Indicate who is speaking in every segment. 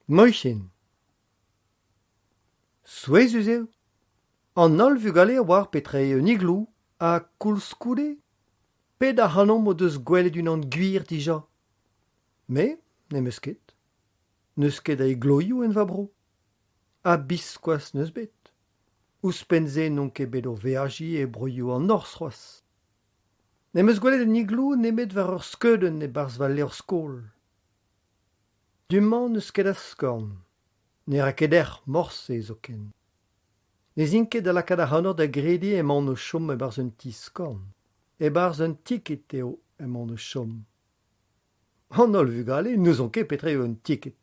Speaker 1: Moichin. Souezhus eo. An holl vugale a oar petra eo un iglou ha koulskoude pet ac'hanomp o deus gwelet unan gwir dija ? Me n'em eus ket. N'eus ket a igloioù en va bro. Ha biskoazh n'eus bet. Ouzhpenn-se n'on ket bet o veajiñ e broioù an norzh c'hoazh. N'em eus gwelet un iglou nemet war ur skeudenn e-barzh va levr-skol. Du-mañ n'eus ket a skorn. Ne ra ket erc'h morse zoken. Ne 'z in ket da lakaat ac'hanoc'h da grediñ emaon o chom e-barzh un ti-skorn. E-barzh un tikit eo emaon o chom. An holl vugale n'ouzon ket petra eo un tikit.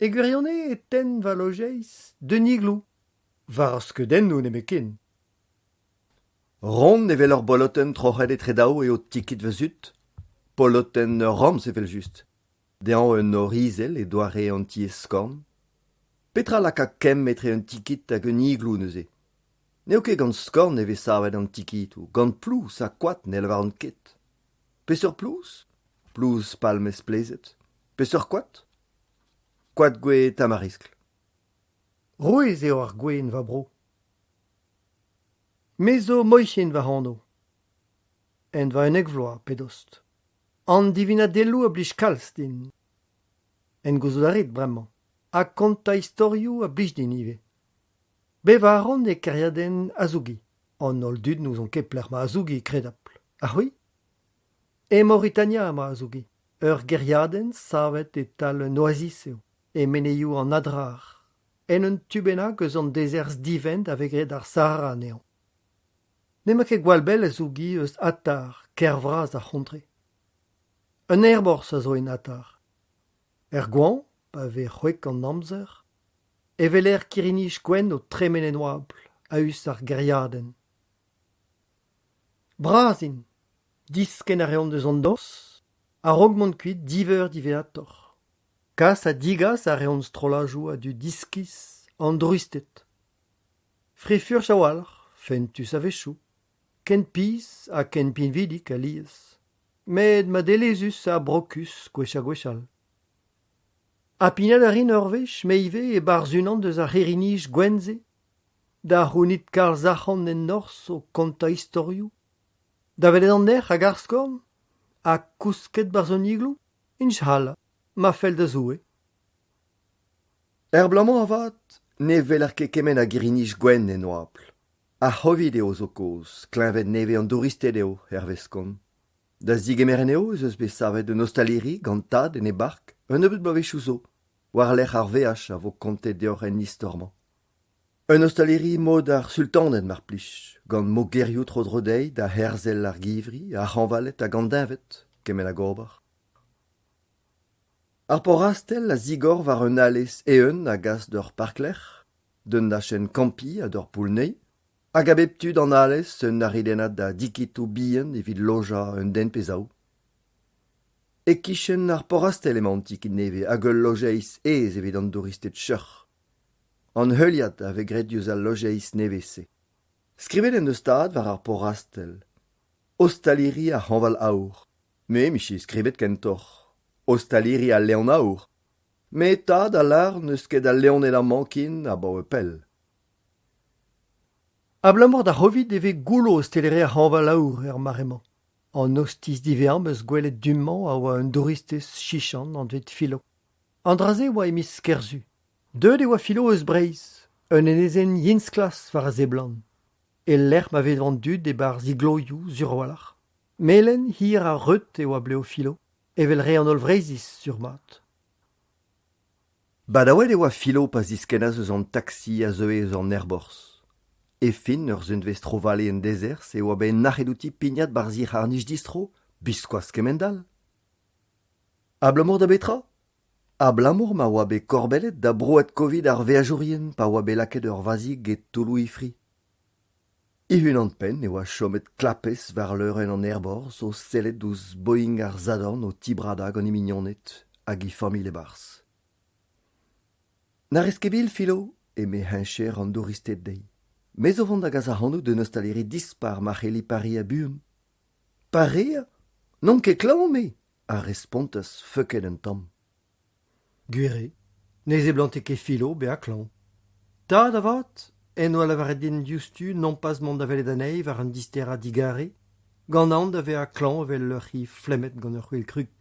Speaker 1: E gwirionez e tenn va lojeiz d'un iglou, war ar skeudennoù nemetken.
Speaker 2: Ront evel ur bolotenn troc'het etre daou eo tikit va zud. Polotenn ur ramz evel-just. Dezhañ un nor izel e doare an tiez-skorn. Petra laka kemm etre un tikit hag un iglou neuze ? N'eo ket gant skorn e vez savet an tikitoù, gant plouz ha koad ne lavaran ket. Peseurt plouz ? Plouz palmez plezhet. Peseurt koad ? Koad gouez tamariskl.
Speaker 1: Rouez eo ar gwez en va bro. Me zo Moichin va anv. En va unnek vloaz pe dost. An divinadelloù a blij kalz din. En gouzout a rit bremañ. Ha kontañ istorioù a blij din ivez. Bevañ a ran e kêriadenn Azougi. An holl dud n'ouzon ket pelec'h emañ Azougi, kredapl. Ha c'hwi ? E Maoritania emañ Azougi. Ur gêriadenn savet e-tal un oaziz eo, e menezioù an Adrar, en un tu bennak eus an dezerzh divent a vez graet ar Sahara anezhañ. N'emañ ket gwall bell Azougi eus Atar, kêr vras ar c'hontre. Un aerborzh a zo en Atar. Er goañv, pa vez c'hwek an amzer, e weler kirri-nij gwenn o tremen en oabl a-us ar gêriadenn. Bras int, diskenn a reont eus an norzh a-raok mont kuit div eur diwezhatoc'h. Kas ha digas a reont strolladoù a dud iskis, an douristed. Fri-furch a-walc'h, fentus a-wechoù, ken pizh ha ken pinvidik alies, met madelezhus ha brokus gwech ha gwech all. Ha pignat a rin ur wech, me ivez, e-barzh unan eus ar c'hirri-nij gwenn-se, da c'hounit kalz arc'hant en norzh o kontañ istorioù, da welet an erc'h hag ar skorn, ha kousket 'barzh un iglou, Inch'Allah, ma fell da Zoue.
Speaker 2: Er bloaz-mañ avat ne weler ket kement a girri-nij gwenn en oabl. Ar c'hovid eo zo kaoz, kleñved nevez an douristed eo, hervez kont. Da zegemer anezho ez eus bet savet un ostaliri gant tad en e bark un nebeud bloavezhioù zo, war-lerc'h ar veaj a vo kontet deoc'h en istor-mañ. Un ostaliri mod ar sultaned mar plij, gant mogerioù tro-dro dezhi da herzel ar givri, ar c'hañvaled hag an deñved, kement hag ober. Ar porrastell a zigor war un alez eeun a gas d'ur parklec'h, d'un dachenn kampiñ ha d'ur poull-neuiñ, hag a bep tu d'an alez un aridennad a diketoù bihan evit lojañ un den pe zaou. E-kichen ar porrastell emañ an tiked nevez hag ul lojeiz aes evit an douristed cheuc'h. An heuliad a vez graet diouzh al lojeiz nevez-se. Skrivet en deus tad war ar porrastell. Ostaliri ar c'hañval aour. Me 'mije skrivet kentoc'h Ostaliri al Leon Aour. Met tad a lâr n'eus ket a leoned amañ ken abaoe pell.
Speaker 1: Abalamour d'ar c'hovid e vez goullo ostaleri ar c'hañval aour er mare-mañ. An ostiz diwezhañ 'm eus gwelet du-mañ a oa un douristez chichant anvet Philo. An dra-se e oa e miz Kerzu. Deuet e oa Philo eus Breizh, un enezenn yen-sklas war a seblant, e-lec'h ma vez an dud e-barzh igloioù sur a-walc'h. Melen, hir ha reut e oa blev Philo, evel re an holl Vreizhiz sur-mat.
Speaker 2: Badaouet e oa Philo pa ziskennas eus an taksi a zeue eus an aerborzh. E fin ur sunvezh tro-vale en dezerzh e oa bet nac'het outi pignat 'barzh he c'harr-nij distro, biskoazh kemend-all. Abalamour da betra ? Abalamour ma oa bet korbellet da broad Covid ar veajourien pa oa bet lakaet ur vazhig e toulloù he fri. E-unan-penn e oa chomet klapez war leurenn an aerborzh o sellet ouzh Boeing ar Sadorn o tibradañ gant he mignoned hag he familh e-barzh. Na rez ket bil, Philo, eme heñcher an douristed dezhi. Me zo vont da gas ac'hanout d'un ostaleri dispar ma c'helli pareañ buan. Pareañ ? N'on ket klañv, me ! a respontas feuket un tamm.
Speaker 1: Gwir eo. Ne seblante ket Filo bezañ klañv. Tad avat en doa lavaret din diouzhtu nompas mont da welet anezhi war an disterañ digarez, gant aon da vezañ klañv evel ur c'hi flemmet gant ur c'hwil-krug.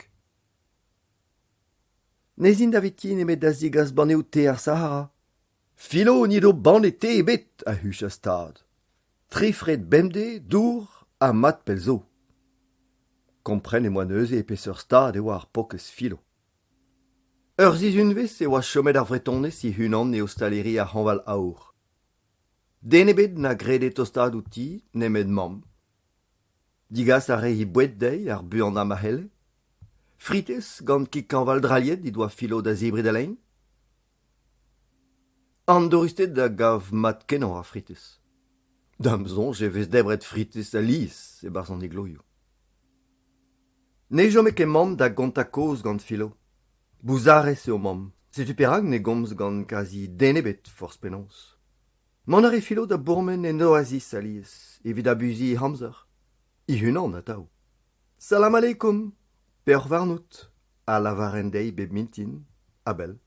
Speaker 2: N'ez in daveti nemet da zegas banneoù te ar Sahara. Filo n'he do banne te ebet, a huchas tad. Tri fred bemdez, dour ha mat pell zo. Kompren em boa neuze e peseurt stad e oa ar paourkaezh Filo. Ur sizhunvezh e oa chomet ar Vretonez he-unan e ostaleri ar C'hañval Aour. Den ebet na grede tostaat outi nemet mamm. Degas a rae he boued dezhi ar buanañ ma c'helle. Fritez gant kig-kañval drailhet he doa Filo da zebriñ da lein. An douristed a gav mat-kenañ ar fritez. Da'm soñj e vez debret fritez alies e-barzh an egloioù. Ne chome ket mamm da gontañ kaoz gant Filo. Bouzarez eo mamm, setu perak ne gomz gant kazi den ebet forzh penaos. Mont a rae Filo da bourmen en oaziz alies evit abuziñ he amzer, he-unan atav. Salam aleikum, peoc'h warnout, a lavaren dezhi bep mintin, a-bell.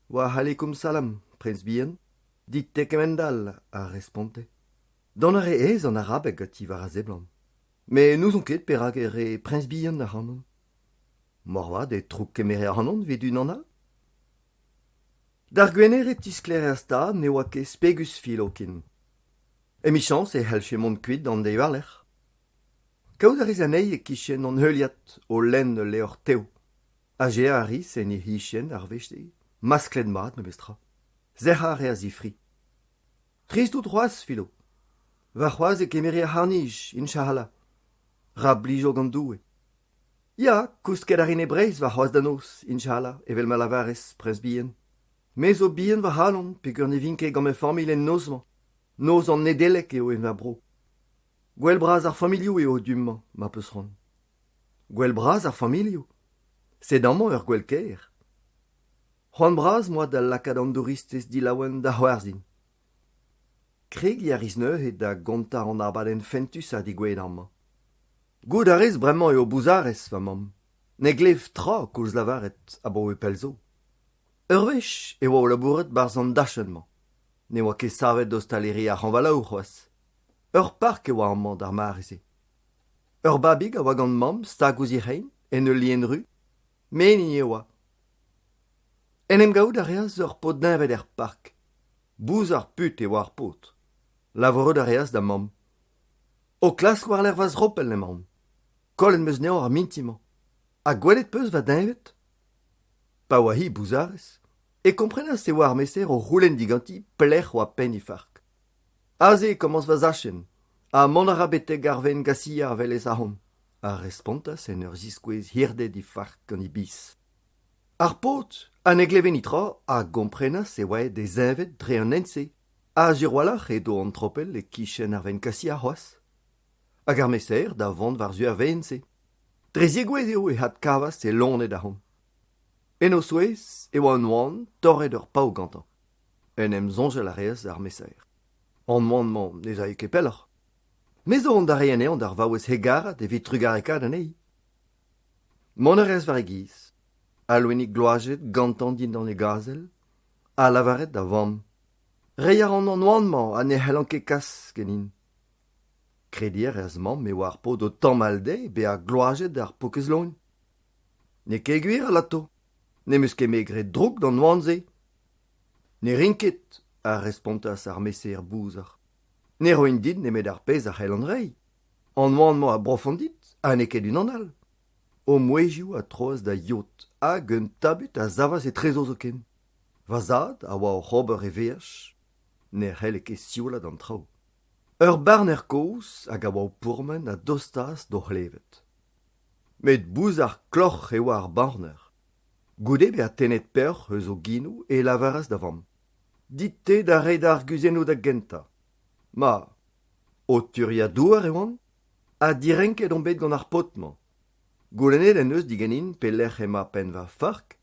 Speaker 2: Wa aleikum salam, priñs bihan, dit-te kemend-all, a responte. Dont a rae aes an arabeg ganti war a seblant. Met n'ouzon ket perak e rae priñs bihan ac'hanon. Moarvat e troukemere ac'hanon evit unan all. D'ar Gwener e tisklêrias tad ne oa ket spegus Filo ken. Emichañs e c'hellje mont kuit d'an deiz war-lerc'h. Kaout a ris anezhi e-kichen an heuliad o lenn ul levr tev. Azezañ a ris en he c'hichen ar wech-se, masklet mat memestra. Sec'hañ a reas he fri. Trist out c'hoazh, Filo. Warc'hoazh e kemeri ar c'harr-nij, inch'Allah. Ra blijo gant Doue. Ya, kousket a rin e Breizh warc'hoazh da noz, inch'Allah, evel ma lavarez, priñs bihan. Me zo bihan va c'halon peogwir ne vin ket gant ma familh en noz-mañ. Noz an Nedeleg eo en va bro. Gwell bras ar familhoù eo du-mañ, ma 'peus c'hoant. Gwell bras ar familhoù. Sed amañ ur gwell kaer. C'hoant bras 'm boa da lakaat an douristez dilaouen da c'hoarzhin. Kregiñ a ris neuze da gontañ an abadenn fentusañ degouezhet amañ. Goût a rez bremañ eo bouzarez va mamm. Ne glev tra koulz lavaret abaoe pell zo. Ur wech e oa o labourat 'barzh an dachenn-mañ. Ne oa ket savet ostaleri ar C'hañvalaour c'hoazh. Ur park e oa amañ d'ar mare-se. Ur babig a oa gant mamm stag ouzh he c'hein en ul lien ru. Me 'ni e oa. En em gavout a reas ur paotr-deñved er park. Bouzar-put e oa ar paotr. Lavarout a reas da mamm. O klask war-lerc'h va zropell emaon. Kollet 'm eus anezhañ ar mintin-mañ. Ha gwelet 'peus va deñved ? Pa oa-hi bouzarez e komprenas e oa ar meser o c'houlenn diganti pelec'h oa penn he fark. Aze e komañs va zachenn ha mont a ra betek ar vein Gasia a welez ahont, a respontas en ur ziskouez hirded he fark gant he biz. Ar paotr, ha ne gleve netra, a gomprenas e oa aet d'e zeñved dre an hent-se, ha sur a-walc'h edo an tropell e-kichen ar vein Kasia c'hoazh. Hag ar mesaer da vont war-zu ar vein-se. Dre zegouezh eo e adkavas e loened ahont. En o zouez e oa un oan torret ur pav gantañ. En em soñjal a reas ar mesaer. An oan-mañ ne'z ae ket pelloc'h. Me zo on da reiñ anezhañ d'ar vaouez hegarat evit trugarekaat anezhi. Mont a reas war e giz, al loenig gloazet gantañ dindan e gazel, ha lavaret da vamm Reiñ a ran an oan-mañ ha ne c'hellan ket kas ganin. Krediñ a reas mamm e oa ar paotr o tamall dezhi bezañ gloazet ar paourkaezh loen. N'eo ket gwir alato, n'em eus ket me graet droug d'an oan-se. Ne rin ket, a respontas ar mesaer bouzar. Ne roin dit nemet ar pezh a c'hellan reiñ. An oan-mañ a brofan dit ha n'eo ket unan all. O mouezhioù a troas da yod hag un tabut a savas etrezo zoken. Va zad a oa oc'h ober e veaj. Ne c'helle ket sioulat an traoù. Ur barner kozh hag a oa o pourmen a dostaas d'o c'hlevet. Met bouzar kloc'h e oa ar barner. Goude bezañ tennet peoc'h eus o genoù e lavaras da vamm Dit-te da reiñ da arguzennoù da gentañ. Ma, o turiañ douar e oan ha direnket on bet gant ar paotr-mañ. Goulennet en deus diganin pelec'h emañ penn va fark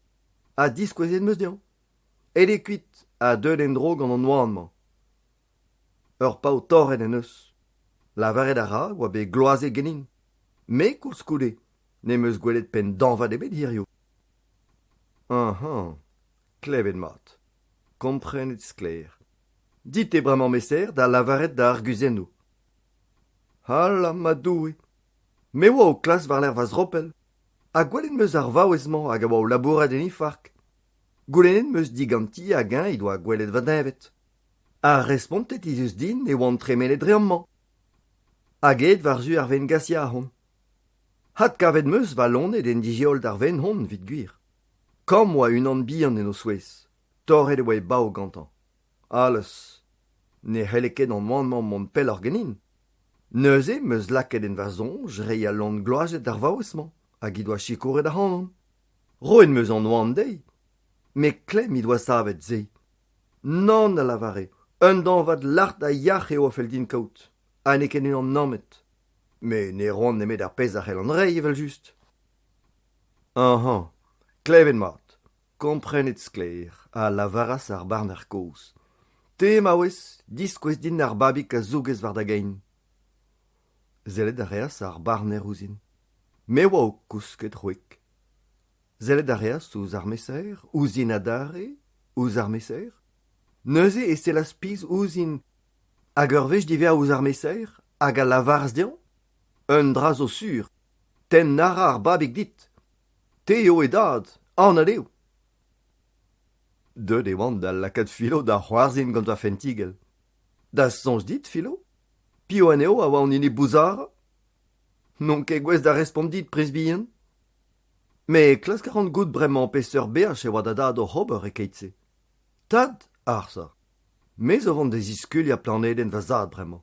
Speaker 2: ha diskouezet 'm eus dezhañ. Aet eo kuit ha deuet en-dro gant an oan-mañ. Ur pav torret en deus. Lavaret a ra oa bet gloazet ganin. Me koulskoude n'em eus gwelet penn dañvad ebet hiziv. Ahañ. Klevet mat. Komprenet sklaer. Dit eo bremañ mesaer da lavaret da arguzennoù. Alla ma Doue ! Me 'oa o klask war-lerc'h va zropell ha gwelet 'm eus ar vaouez-mañ hag a oa o labourat en he fark. Goulennet 'm eus diganti hag-eñ he doa gwelet va deñved. Ha respontet he deus din e oan tremenet dre amañ. Hag aet war-zu ar Vengazia ahont. Adkavet 'm eus va loened en dije holl d'ar vein-hont evit gwir. Kamm 'oa unan bihan en o zouez. Torret e oa e bav gantañ. Allaz ! Ne c'helle ket an oan-mañ mont pelloc'h ganin. Neuze 'm eus lakaet en va soñj reiñ al loen gloazet d'ar vaouez-mañ hag he doa sikouret ac'hanon. Roet 'm eus an oan dezhi. Met klemm he doa savet se. Nann, a lavare, un dañvad lart ha yac'h eo a fell din kaout, ha n'eo ket unan nammet. Met ne roan nemet ar pezh a c'hellan reiñ evel-just. Ahañ, klevet mat. Komprenet sklaer, a lavaras ar barner kozh. Te, maouez, diskouez din ar babig a zougez war da gein. Sellet a reas ar barner ouzhin. Me 'oa o kousket c'hwek. Sellet a reas ouzh ar mesaer, ouzhin adarre, ouzh ar mesaer. Neuze e sellas pizh ouzhin hag ur wech diwezhañ ouzh ar mesaer hag a lavaras dezhañ Un dra zo sur, tenn a ra ar babig dit. Te eo e dad, anat eo. Deuet e oan da lakaat Filo da c'hoarzhin gant va fentigell. Da soñj dit, Filo ? Piv anezho a oa an hini bouzarañ ? N'on ket gouest da respont dit, priñs bihan. Met klask a ran goût bremañ peseurt beaj e oa da dad oc'h ober e-keit-se. Tad, arsa, me zo vont da ziskuliañ planedenn va zad bremañ.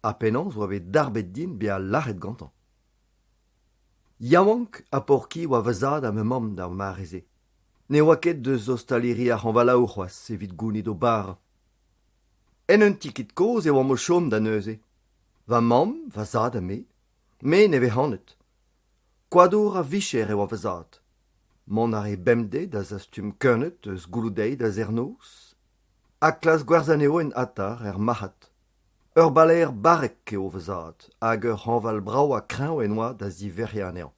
Speaker 2: Ha penaos 'oa bet darbet din bezañ lâret gantañ. Yaouank ha paour-ki 'oa va zad ha ma mamm d'ar mare-se. Ne oa ket deus ostaliri ar c'hañvalaoù c'hoazh evit gounit o bara. En un tiked kozh e oamp o chom da neuze. Va mamm, va zad ha me. Me nevez-c'hanet. Koadour a-vicher e oa va zad. Mont a rae bemdez da zastum keuneud eus gouloù-deiz da serr-noz ha klask gwerzhañ anezho en atar er marc'had. Ur balaer barrek eo va zad hag ur c'hañval brav ha kreñv en doa da zivec'hiañ anezhañ.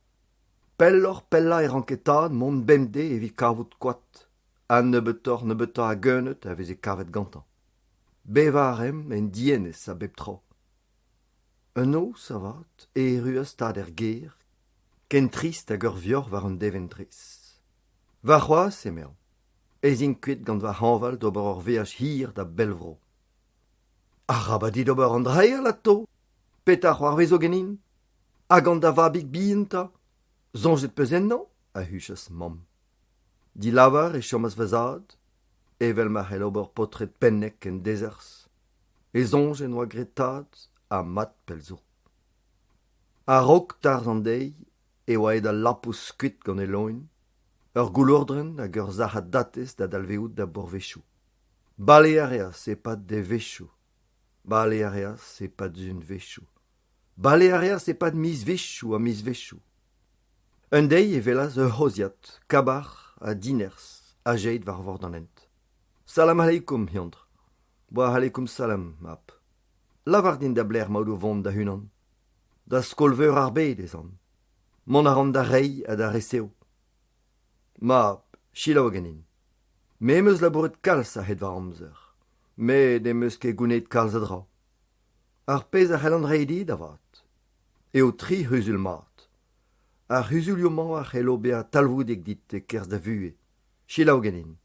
Speaker 2: Pelloc'h-pellañ e ranke tad mont bemdez evit kavout koad ha nebeutoc'h-nebeutañ a geuneud a veze kavet gantañ. Bevañ a raemp en dienez a bep tro. Un noz avat e erruas tad er gêr, ken trist hag ur vioc'h war un devenn-drez. Warc'hoazh, emezañ, ez in kuit gant va c'hañval d'ober ur veaj hir da bellvro. Arabat dit ober an dra-all atav. Petra c'hoarvezo ganin ? Ha gant da vabig bihan 'ta ? Soñjet 'peus ennañ ? a huchas mamm. Dilavar e chomas va zad, evel ma c'hell ober paotred pennek en dezerzh. E soñj en doa graet tad ha mat pell zo. A-raok tarzh an deiz e oa aet al lapous kuit gant e loen, ur goulourdrenn hag ur sac'had datez da dalvezout da bloavezhioù. Bale a reas e-pad devezhioù, bale a reas e-pad unvezhioù, bale a reas e-pad mizvezhioù ha mizvezhioù. Un deiz e welas ur c'hozhiad kabac'h ha dinerzh azeet war vord an hent. Salam aleikum, eontr. Wa aleikum salam, mab. Lavar din da belec'h emaout o vont da-unan. Da skol-veur ar bed ez an. Mont a ran da reiñ ha da resev. Mab, selaou ganin. Me 'm eus labouret kalz a-hed va amzer, met n'em eus ket gounezet kalz a dra. Ar pezh a c'hellan reiñ dit avat eo tri c'huzul mat. Ar c'huzulioù-mañ a c'hello bezañ talvoudek dit e-kerzh da vuhez. Selaou ganin.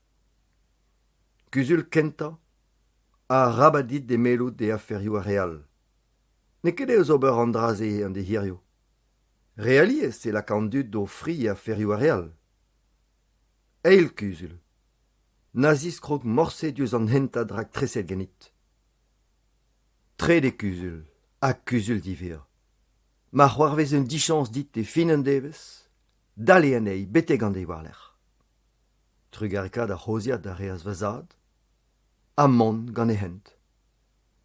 Speaker 2: Kuzul kentañ, arabat dit emellout e aferioù ar re all. N'eo ket aes ober an dra-se an deiz hiziv. Re alies e laka an dud o fri e aferioù ar re all. Eil kuzul, na ziskrog morse diouzh an hentad raktreset ganit. Trede kuzul, ha kuzul diwezhañ. Ma c'hoarvez un dichañs dit e fin an devezh, dale anezhi betek an deiz war-lerc'h. Trugarekaat ar c'hozhiad a reas va zad ha mont gant e hent.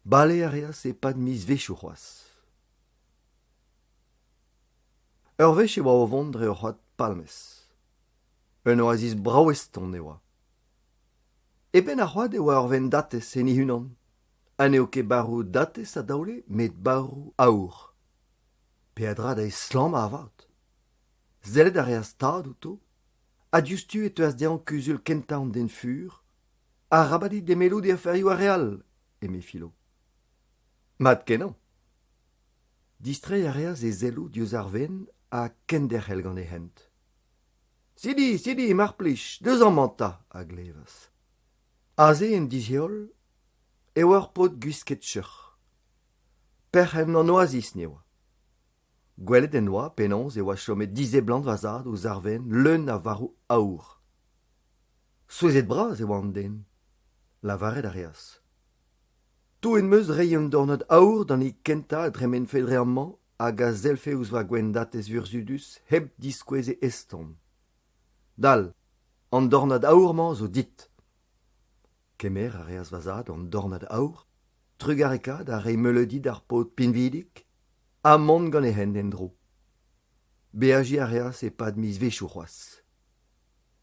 Speaker 2: Bale a reas e-pad mizvezhioù c'hoazh. Ur wech e oa o vont dre ur c'hoad palmez. Un oaziz brav-eston e oa. E penn ar c'hoad e oa ur venndatez en he-unan ha n'eo ket barroù datez a daole met barroù aour. Peadra da estlammañ avat. Sellet a reas tad outo. Ha diouzhtu e teuas dezhañ kuzul kentañ an den fur, Arabat eo demellout e aferioù ar re all, eme Filo. Mat-kenañ. Distreiñ a reas e selloù diouzh ar wenn ha kenderc'hel gant e hent. Sidi, Sidi, mar plij, deus amañ 'ta, a glevas. Aze en disheol e oa ur paotr gwisket cheuc'h. Perc'henn an oaziz ne oa. Gwelet en doa penaos e oa chomet diseblant va zad ouzh ar wenn leun a varv aour. Souezhet-bras e oa an den. Lavaret a reas. Touet 'm eus reiñ un dornad aour d'an hini kentañ a dremenfe dre amañ hag a sellfe ouzh va gwendatez vurzhudus hep diskouez e eston. Dal, an dornad aour-mañ zo dit. Kemer a reas va zad an dornad aour, trugarekaat ha reiñ meuleudi d'ar paotr pinvidik, ha mont gant e hent en-dro. Beajiñ a reas e-pad mizvezhioù c'hoazh.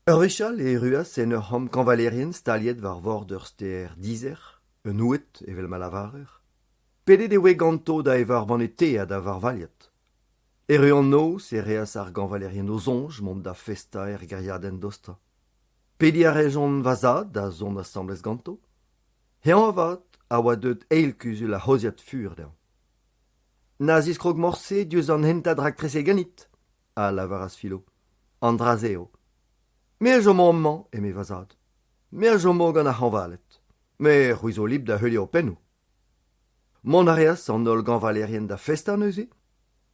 Speaker 2: Ur wech all e erruas en ur c'hamp kañvalerien staliet war vord ur stêr dizec'h, un oued evel ma lavarer. Pedet e voe ganto da evañ ur banne te ha da varvailhat. Erru an noz e reas ar gañvalerien o soñj mont da festañ er gêriadenn dostañ. Pediñ a rejont va zad da zont asambles ganto. Eñ avat a oa deuet eil kuzul ar c'hozhiad fur dezhañ. Na ziskrog morse diouzh an hentad raktrese ganit, a lavaras Filo. An dra-se eo. Me a chomo amañ, eme va zad. Me a chomo gant ar c'hañvaled. Met c'hwi zo libr da heuliañ ho pennoù. Mont a reas an holl gañvalerien da festañ neuze,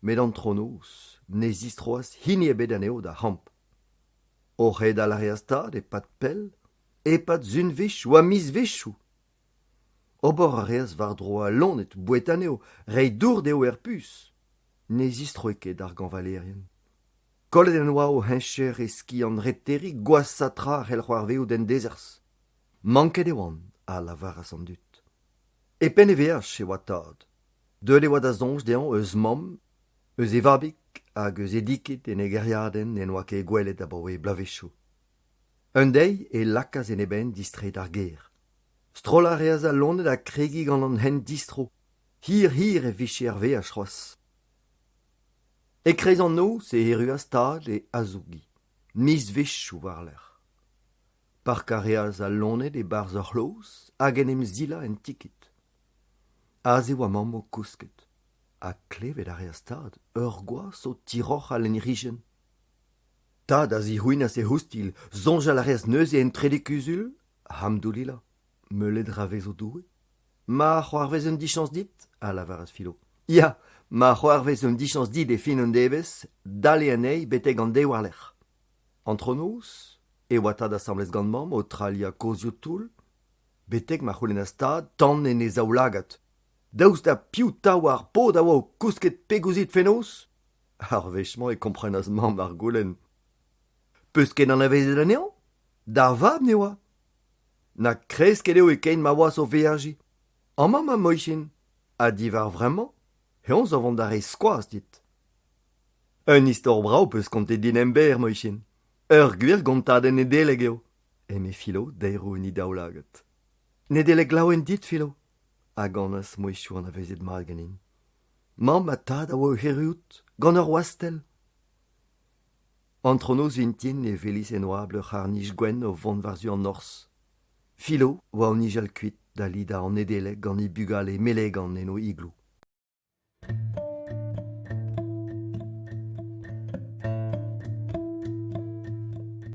Speaker 2: met antronoz ne zistroas hini ebet anezho d'ar c'hamp. O c'hedal a reas tad e-pad pell, e-pad sunvezhioù ha mizvezhioù. Ober a reas war-dro al loened, boueta anezho, reiñ dour dezho er puñs. Ne zistroe ket ar gañvalerien. Kollet en doa o heñcher e skiant reteriñ gwashañ tra a c'hell c'hoarvezout en dezerzh. Manket e oant, a lavaras an dud. E penn e veaj e oa tad. Deuet e oa da soñj dezhañ eus mamm, eus e vabig hag eus e diked en e gêriadenn n'en doa ket gwelet abaoe bloavezhioù. Un deiz e lakaas en e benn distreiñ d'ar gêr. Strollañ a reas al loened ha kregiñ gant an hent distro. Hir-hir e vije ar veaj c'hoazh. E-kreiz an noz e erruas tad e azougi, mizvezhioù war-lerc'h. Parkañ a reas al loened e-barzh ur c'hloz hag en em silañ en tikit. Aze e oa mamm o kousket, ha klevet a reas tad ur gwaz o tiroc'hal en he c'hichen. Tad a zic'houinas e c'houstilh, soñjal a reas neuze en trede kuzul, Hamdoulila, meulet ra vezo Doue. Ma c'hoarvez un dichañs dit, a lavaras Filo. Ya, ma c'hoarvez un dichañs dit e fin un devezh, dale anezhi betek an deiz war-lerc'h. Antronoz e oa tad asambles gant mamm o traliañ kozhioù toull, betek ma c'houlennas tad tan en e zaoulagad. Daoust ha piv 'ta oa ar paotr a oa o kousket peg ouzhit fenoz ? Ar wech-mañ e komprenas mamm ar goulenn. Peus ket anavezet anezhañ ? Da vat ne oa. Na kresket eo e-keit ma oas o veajiñ. Amañ ma Moichin, ha diwar vremañ, eñ zo vont da reiñ skoaz dit. Un istor brav 'peus kontet din emberr, Moichin. Ur gwir gontadenn Nedeleg eo, eme Filo daeroù en he daoulagad. Nedeleg laouen dit, Filo, a ganas mouezhioù anavezet mat ganin. Mamm ha tad a oa oc'h erruout, gant ur wastell. Antronoz vintin e welis en oabl ur c'harr-nij gwenn o vont war-zu an norzh. Filo oa o nijal kuit da lidañ an Nedeleg gant he bugale melegan en o iglou.